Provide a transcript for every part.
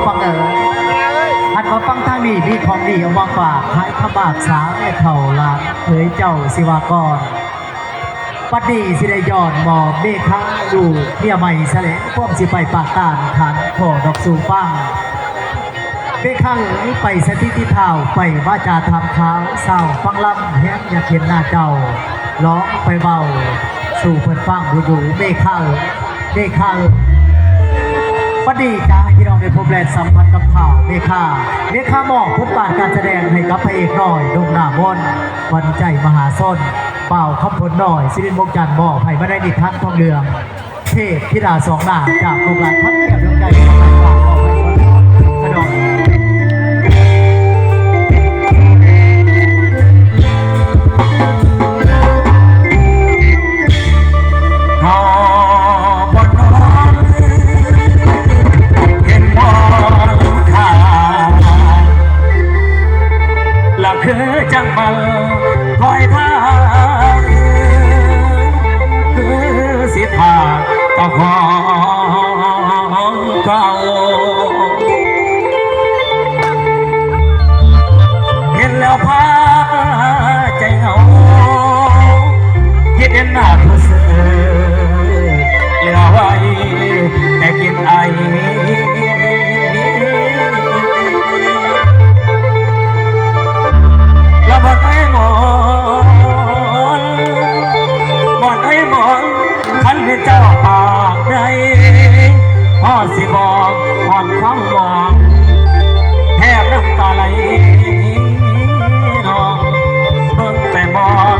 ຟັງເອີຍ ຫັນມາຟັງທາງນີ້ ມີຂອງດີເອົາມາຝາກ ຂາຍຄຳບາກສາ ແມ່ເຖົ້າຫຼານເຂີຍເຈົ້າສິວ່າກ່ອນ ບັດນີ້ຊິໄດ້ຍ້ອນມອບເມຄາລູກເມຍໃໝ່ສະແຫຼະ ຄວາມຊິໄປປາກຕານ ຂັນຂໍດອກສູ່ຟັງ ເມຄາເອີຍ ໄປສະຖິດຕິທ້າວ ໄປວາຈາຖາມຂ່າວ ຊາວຟັງລຳແຮງຢາກເຫັນໜ້າເຈົ້າ ລອງໄປເວົ້າສູ່ເພິ່ນຟັງດູໆ ເມຄາເອີຍ ເມຄາເອີຍ ບັດນີ້ຈະໃຫ້ພີ່ນ້ອງໄດ້ພົບແລະສຳຜັດກັບທ້າວເມຄາ ເມຄາມອບບົດບາດການສະແດງໃຫ້ກັບພະເອກນ້ອຍ ໜຸ່ມໜ້າມົນ ຂວັນໃຈມະຫາຊົນ ບ່າວຄຳພົນນ້ອຍ ສິລິວົງຈັນ ມອບໃຫ້ມາໄດ້ນິທັນທອງເຫຼືອງ ເທບທິດາສອງນາງ ຈາກລູກຫຼານພັກແກ້ວດວງໃຈ ສະໜອງ ເຮົາບໍ່ນອນ ເຫັນບໍ່ຄ່າ ລະຄືຈັ່ງເຝົ້າຄອຍທ່າ ຄືຊິຖ້າເຈົ້າຂອງເກົ່າ ເຫັນແລ້ວພາໃຈເຫງົາ ຄິດເຫັນໜ້າຜູ້ເສີດ ເຫຼືອໄວ້ແຕ່ກິ່ນໄອ ລະບ່ອນເອີຍບ່ອນ ບ່ອນເອີຍບ່ອນ ຄັນເປັນເຈົ້າປາກໃດ ພໍຊິບອກຮອດຄວາມໝອງ ແທບນ້ຳຕາໄຫຼນອງ ເບິ່ງແຕ່ໝອງ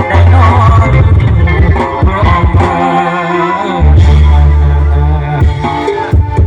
ໄດ້ນອນ ເພື່ອອ້ອມເອີຍ.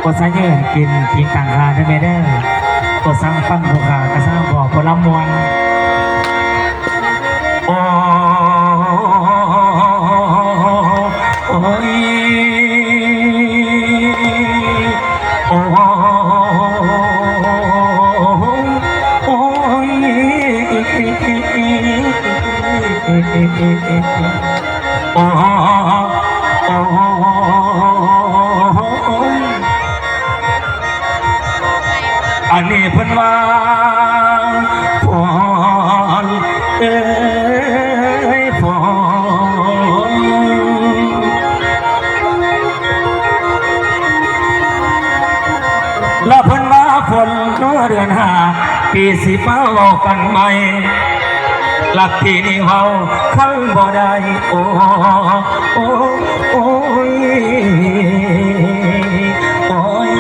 ບໍ່ໃສ່ເງິນກິນກິນຕັງຄ່າເດີແມ່ເດີ ບໍ່ສັ່ງຟັງຜູ້ຂ້າກະສັ່ງບອກຜູ້ລຳມ່ວນ ໂອ້ຍ ໂອ້ຍ ໂອ້ຍ ໂອ້ຍ ໂອ້ຍ ອັນນີ້ເພິ່ນວ່າ ພອນເອີຍພອນ ລະເພິ່ນວ່າ ຝົນເດືອນຫ້າ ປີສິບມາເວົ້າກັນໃໝ່ ລັກທີ່ນີ້ເວົ້າຄັນບໍ່ໄດ້ ໂອ້ ໂອ້ ໂອ້ຍ ໂອ້ຍ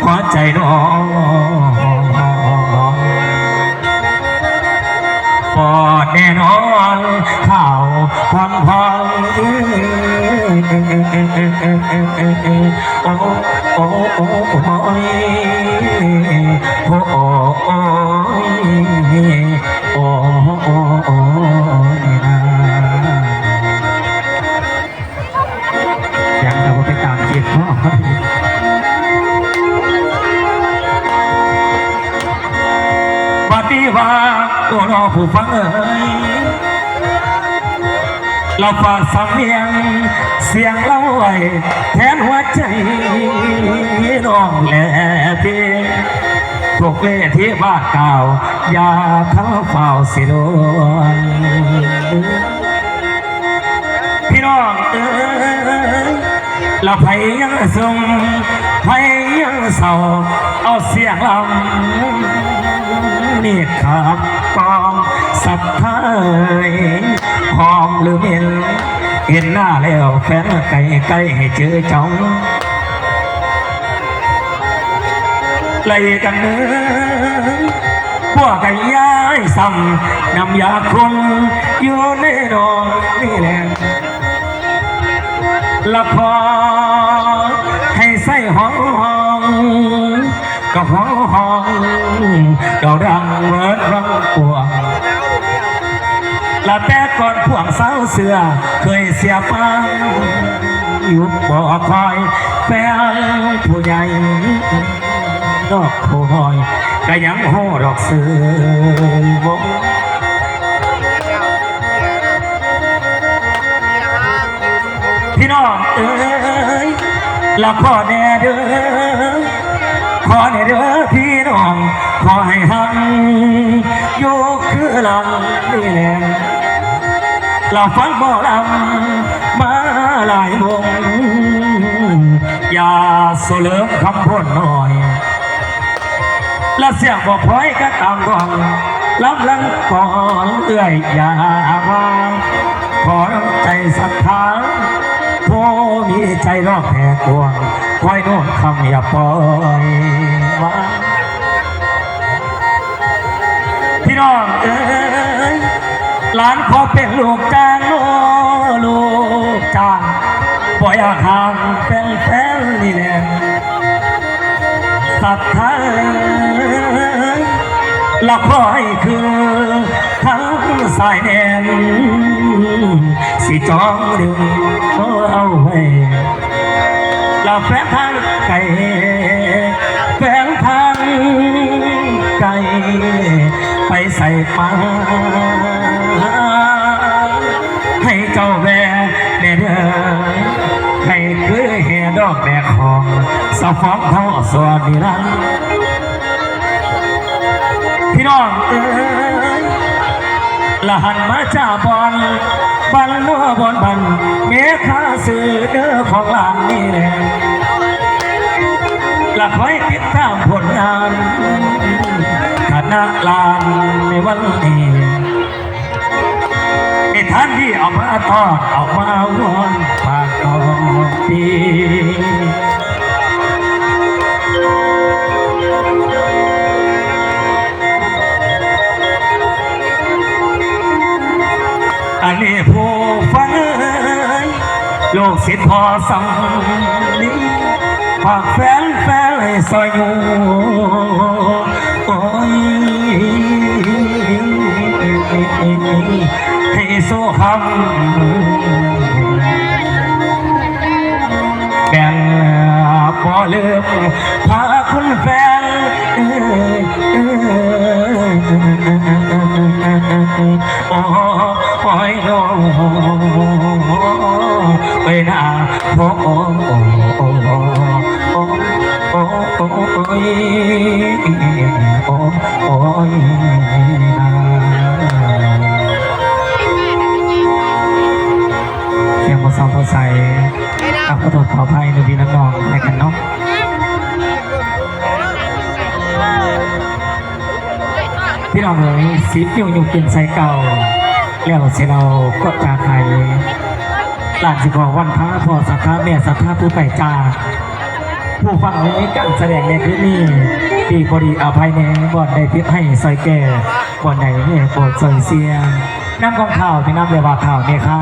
ຫົວໃຈນ້ອງ ປອດແນ່ນອນ ຂາວພອງໆ ໂອ້ ໂອ້ ໂອ້ ໂອ້ຍ ໂອ້ ໂອ້ ໂອ້ຍ ໂອ້ ໂອ້ ໂອ້ຍນາ. ສຽງກະບໍ່ໄປຕາມຄລິບເນາະ ບັດນີ້ວ່າ ໂອ້ ນ້ອງຜູ້ຟັງເອີຍ ລາວຝາກສຳນຽງສຽງລາວໄວ້ ແທນຫົວໃຈນ້ອງແລເພ ທຸກເວທີບາດກ່າວ ຢ່າທັນຟ້າວຊິລວງ ພີ່ນ້ອງເອີຍ ລະໃຜຍັງຊຸ່ມ ໃຜຍັງເສົ້າ ເອົາສຽງລຳນີ້ຂັບກ່ອມສັດທາເອີຍ ຫອມຫຼືເໝັນ ເຫັນໜ້າແລ້ວແຟນໃກ້ໆ ໃຫ້ຈື່ເຈົ້າ ໄລ່ກັນເດີ ພວກໄກ່ຍ້າຍຊ້ຳ ນ້ຳຢາຄົນຢູ່ໃນໜອງນີ້ແຫຼະ ລະຂໍໃຫ້ໃສ່ຫ້ອງ ກະຮ້ອງຮ້ອງ ເຈົ້າດັງເໝິດວັງກວ້າງ ລະແຕ່ກ່ອນພວກສາວເສື້ອເຄີຍເສຍປານ ຢູ່ບໍ່ຄອຍແຟນຜູ້ໃຫຍ່ ນອກຜູ້ນ້ອຍກະຍັງຮູ້ດອກຊື່ວົງ ພີ່ນ້ອງເອີຍ ລະຂໍແດ່ເດີ ຂໍແດ່ເດີພີ່ນ້ອງ ຂໍໃຫ້ຮັ່ງຢູ່ຄືຫຼັງນີ້ແຫຼະ ລະຟັງໝໍລຳມາຫຼາຍວົງ ຢ່າສະເຫຼີມຄຳພົ້ນນ້ອຍ ລະສຽງບໍ່ພອຍກະຕາມດອງ ລຳລັງກ່ອນເອື້ອຍຢ່າວ່າ ຂໍນ້ຳໃຈສັດທາ ຜູ້ມີໃຈລອກແຜ່ກວ້າງ ຄອຍໂນ້ມຄ້ຳຢ່າປ່ອຍວ່າງ ພີ່ນ້ອງເອີຍ ຫຼານຂໍເປັນລູກຈ້າງ ລູກຈ້າງ ບໍ່ຢາກຫ່າງແຟນໆ ນີ້ແຫຼະ ສັດທາເອີຍ ລະຂໍໃຫ້ຄືທັງສາຍແໜ້ນ ຊິຈອງດຶງເອົາໄວ້ ລະແຟນທາງໄກ ແຟນທາງໄກ ໄປໃສມາ ໃຫ້ເຈົ້າແວ່ແດ່ເດີ ໃຫ້ຄືແຮ່ດອກແດກຂອງ ສະຟອງຂໍສວນນິລັນ ພີ່ນ້ອງເອີຍ ລະຫັນມາຈາບອນ ບັນນົວບອນບັນ ເມຄາຊື່ເດີຂອງຫຼານນີ້ແຫຼະ ລະຄອຍຕິດຕາມຜົນງານ ຄະນະຫຼານໃນວັນນີ້ ນິທານທີ່ເອົາມາຕ້ອນ ເອົາມາວອນຝາກຕ້ອນທີ່ ອັນນີ້ຜູ້ຟັງເອີຍ ລູກ ສິດພໍສ່ຳນີ້ ຝາກແຟນໆໃຫ້ຊ່ອຍຢູ່ ໂອ້ຍ ໃຫ້ໂຊຄຳ ແຕ່ບໍ່ລືມພາຄຸນແຟນ ໂອ້ຍ ໂອ້ຍ ໂອ້ຍ ໂອ້ຍ ໂອ້ຍ ໂອ້ຍ ໂອ້ຍນາ ໂອ້ ໂອ້ ໂອ້ຍ ໂອ້ ໂອ້ຍນາ. ສຽງບໍ່ຊອບບໍ່ໃສ ຕ້ອງຂໍໂທດຂໍອະໄພນຳພີ່ນຳນ້ອງນຳກັນເນາະ. ພີ່ນ້ອງເອີຍ ສິບນິ້ວຍົກຂຶ້ນໃສ່ເກົ້າ ແລ້ວຊິເລົ່າກໍຈາໄຂ ຫຼານຊິຂໍວັນພາພໍ່ສັດທາແມ່ສັດທາຜູ້ໄພຈາກ ຜູ້ຟັງໃນການສະແດງໃນຄືນນີ້ ດີບໍ່ດີອະໄພແດ່ ບ່ອນໃດຜິດໃຫ້ຊ່ອຍແກ້ ບ່ອນໃດແນ່ໂປດຊ່ອຍເຊຍ ນຳຂອງຂ້າວແມ່ນຳແລ້ວວ່າຂ້າວແມ່ຄ້າ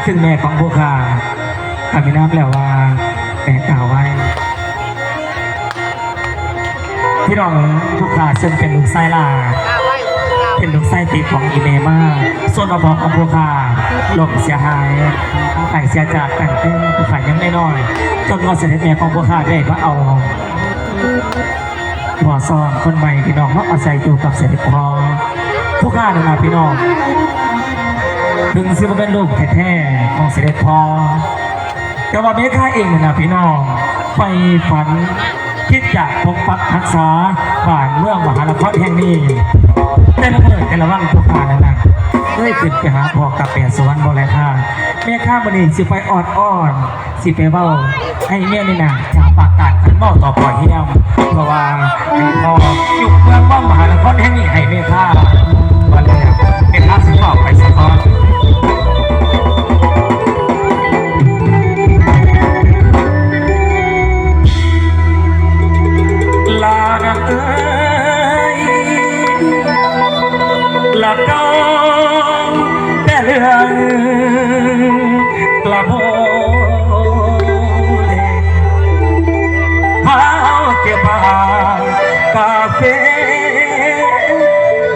ຊຶ່ງແມ່ຂອງຜູ້ຂ້າ ກໍແມ່ນນຳແລ້ວວ່າແມ່ກ້າວໄວ້. ພີ່ນ້ອງເອີຍ ຜູ້ຂ້າເຊິ່ງເປັນລູກຊາຍຫຼ້າ ເປັນລູກຊາຍຕິດຂອງອີ່ແມ່ມາ ສ່ວນອະພໍ່ຂອງຜູ້ຂ້າລົ້ມເສຍຫາຍ ໄປເສຍຈາກຕັ້ງແຕ່ຜູ້ຂ້າຍັງນ້ອຍໆ ຈົນວ່າສະເດັດແມ່ຂອງຜູ້ຂ້າໄດ້ມາເອົາ ພໍ່ສອງຄົນໃໝ່ ພີ່ນ້ອງເນາະ ອາໄສຢູ່ກັບສະເດັດພໍ່. ຜູ້ຂ້ານັ້ນນະພີ່ນ້ອງ ເຖິງຊິບໍ່ແມ່ນລູກແທ້ໆຂອງສະເດັດພໍ່ ແຕ່ວ່າແມ່ຂ້າເອງນັ້ນນະພີ່ນ້ອງ ໃຝ່ຝັນຄິດຢາກປົກປັກຮັກສາບ້ານເມືອງມະຫານະຄອນແຫ່ງນີ້. ແຕ່ລະມື້ແຕ່ລະວັນ ຜູ້ຂ້ານັ້ນນະ ເຄີຍຂຶ້ນໄປຫາພໍ່ກັບແມ່ສະຫວັນບໍ່ແລະຄ່າ. ແມ່ຂ້າມື້ນີ້ຊິໄປອອດອ້ອນ ຊິໄປເວົ້າໃຫ້ແມ່ນີ້ນະ ຈາປາກການຄັນເວົ້າຕໍ່ພໍ່ຮຽມ ເພາະວ່າໃຫ້ພໍ່ຍົກເມືອງມະຫານະຄອນແຫ່ງນີ້ໃຫ້ແມ່ຂ້າ ວ່າແລ້ວແມ່ຂ້າຊິເວົ້າໄປສາກ່ອນ. ຫຼານເອີຍ ລະເກົ່າແຕ່ເລື່ອງ ກະບໍ່ໄດ້ພາເກັບບ້ານກາເຟ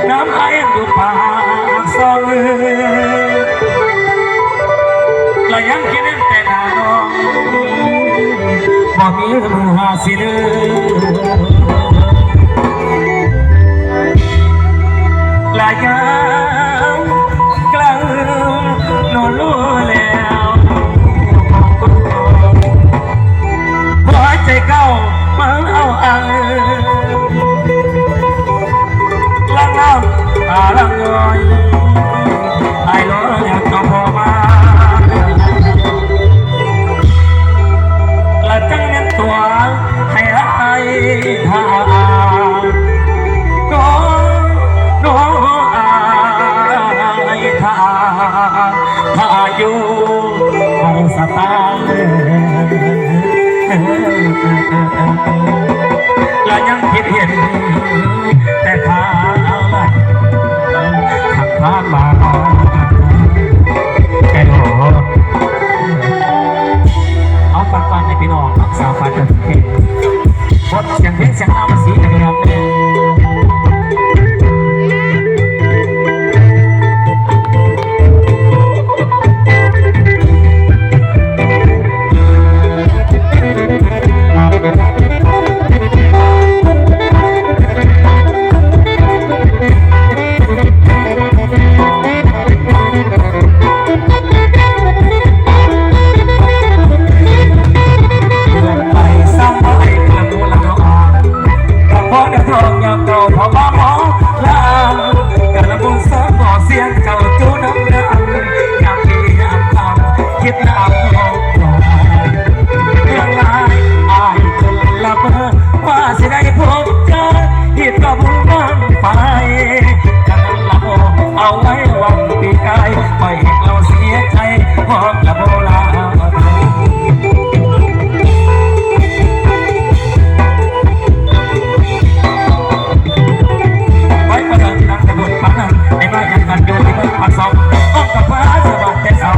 ນຳອ້າຍຢູ່ປາກຊ່ອງ ລະຍັງຄິດເຫັນແຕ່ໜ້ານ້ອງ ບໍ່ມີມືຫາຊິເລີຍ ລະຍາມກາງນອນໂລແລ້ວ ຫົວໃຈເກົ່າມາເອົາອ້າຍ ຫຼັງນ້ຳຕາຫຼັງຍ້ອຍ ອ້າຍລໍແລ້ວເຈົ້າບໍ່ມາ ລະຈັ່ງແມ່ນຕົວ ໃຫ້ອ້າຍຖ້າ ນ້ອງ ນ້ອງອ້າຍຖ້າ ຖ້າຢູ່ສະຕາງ ລະຍັງຄິດເຫັນແຕ່ຂ່າວລະ ທັງຜ່ານມາ ແຕ່ໂດນ ເອົາ ຝາກຕອນໃຫ້ພີ່ນ້ອງເນາະ ສາວຟ້າເຈົ້າເຂດ ບົດສຽງເພງສຽງລາວມັນສີໃຫ້ພີ່ນ້ອງແດ່. ຄິດນຳນ້ອງຫຼາຍ ເລື່ອງຫຼາຍອ້າຍຈົນລະເມີ ກວ່າຊິໄດ້ພົບເຈີ ຮີດກໍບຸນບັ້ງໄຟ ຄັນລະບໍ່ເອົາໄວ້ວັນປີກາຍ ຂ້ອຍເອົາເສຍໃຈ ຮອດລະບໍ່ລາ ໄວ້ປະເດີນນາງຕະບຸນປານນັ້ນ ໄດ້ມາຍັງກັນຢູ່ທີ່ເມືອງປາກຊ່ອງ ອອກກັບຟ້າສະຫວ່າງແຕ່ເຊົ້າ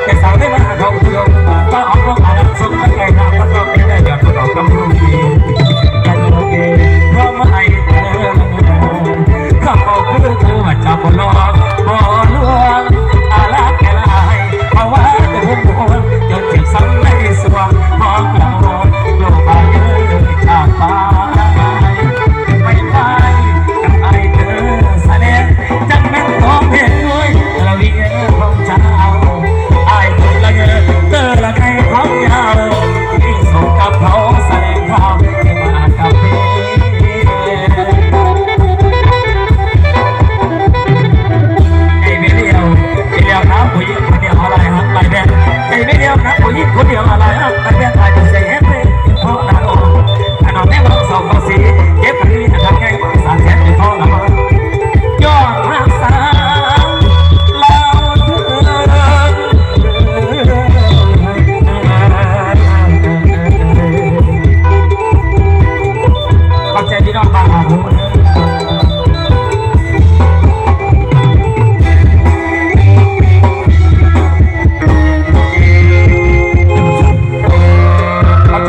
ແຕ່ເຊົ້າໄດ້ມາເຂົ້າ ມີດຽວນະ ຜູ້ຍິງຄົນດຽວອາໄລຮັກ ແຕ່ແບບອາຍໃຈແຮງເພ ເພາະໜ້າໂອ ອານ້ອງແນມເອົາສອງເກົ້າສີ່ ເກັບໄວ້ທາງໃຫຍ່ ສາມແສນເປັນທໍລະມານ ຍ້ອນຮັກສາວລາວເທີນ. ຂອບໃຈພີ່ນ້ອງບ້ານເຮົາ. ຂອບ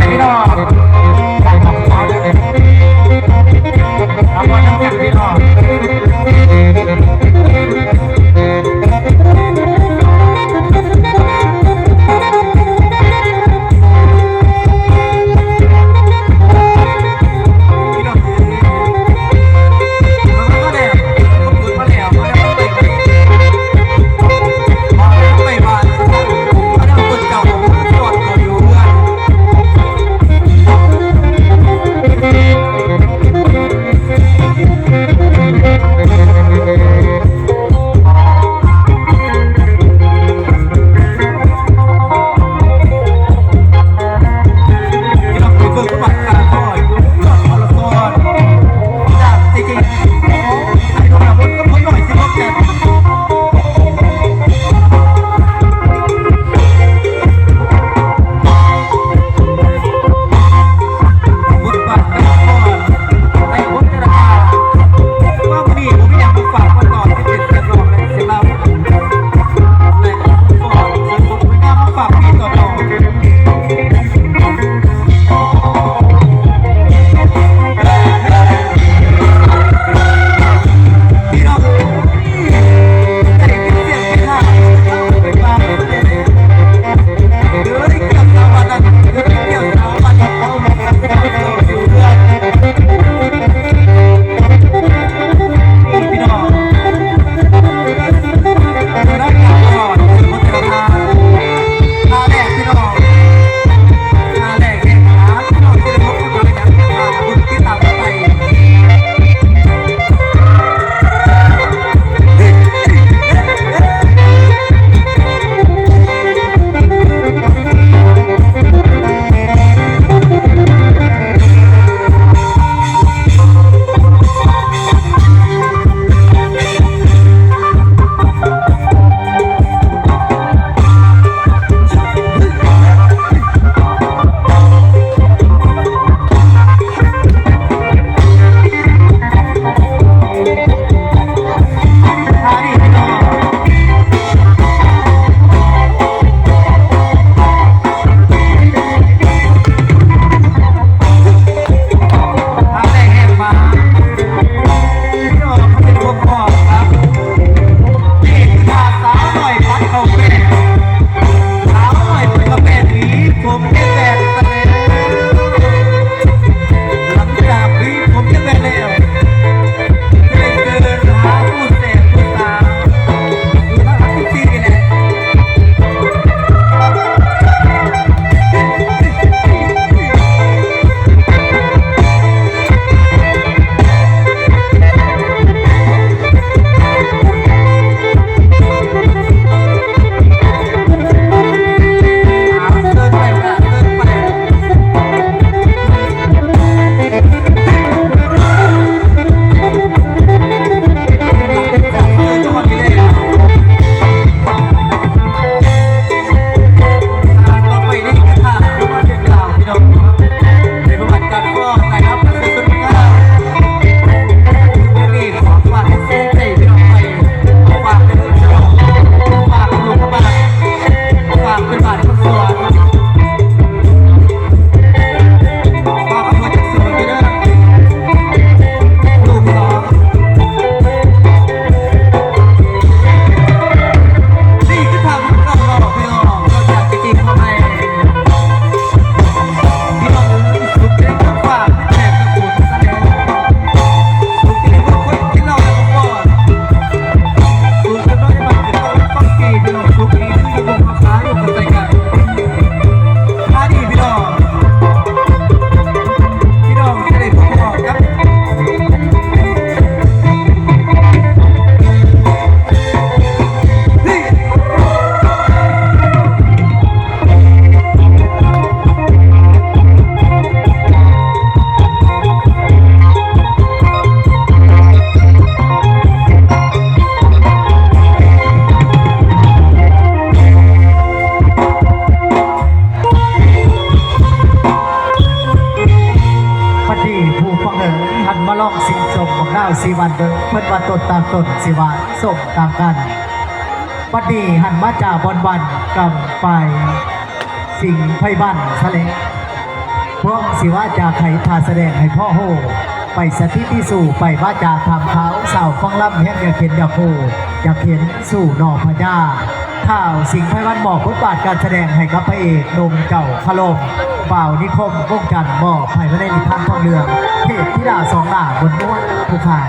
ເພິ່ນວ່າຕົນຕ່າງຕົນ ຊິວ່າສົມຕ່າງກັນ. ບັດນີ້ຫັນມາຈາບ່ອນວັນ ກຳປາຍສິງໄພວັນສະແລະ ພວມສິວ່າຈາໄຂທ່າສະແດງໃຫ້ພໍ່ໂຮ ໄປສະຖິດທີ່ສູ່ ໄປວ່າຈາຖາມຂ່າວ ສາວຟັງລຳແຮງຢາກເຫັນຢາກຮູ້ ຢາກເຫັນສູ່ໜໍພະຍາ ທ້າວສິງໄພວັນມອບບົດບາດການສະແດງໃຫ້ກັບພະເອກໜຸ່ມເຈົ້າຄາລົມ ບ່າວນິຄົມ ວົງຈັນ ມອບໃຫ້ມາໃນນິທານທອງເຫຼືອງ ເທບທິດາສອງໜ້າມ່ວນໆຜູ້ຂ້າງ.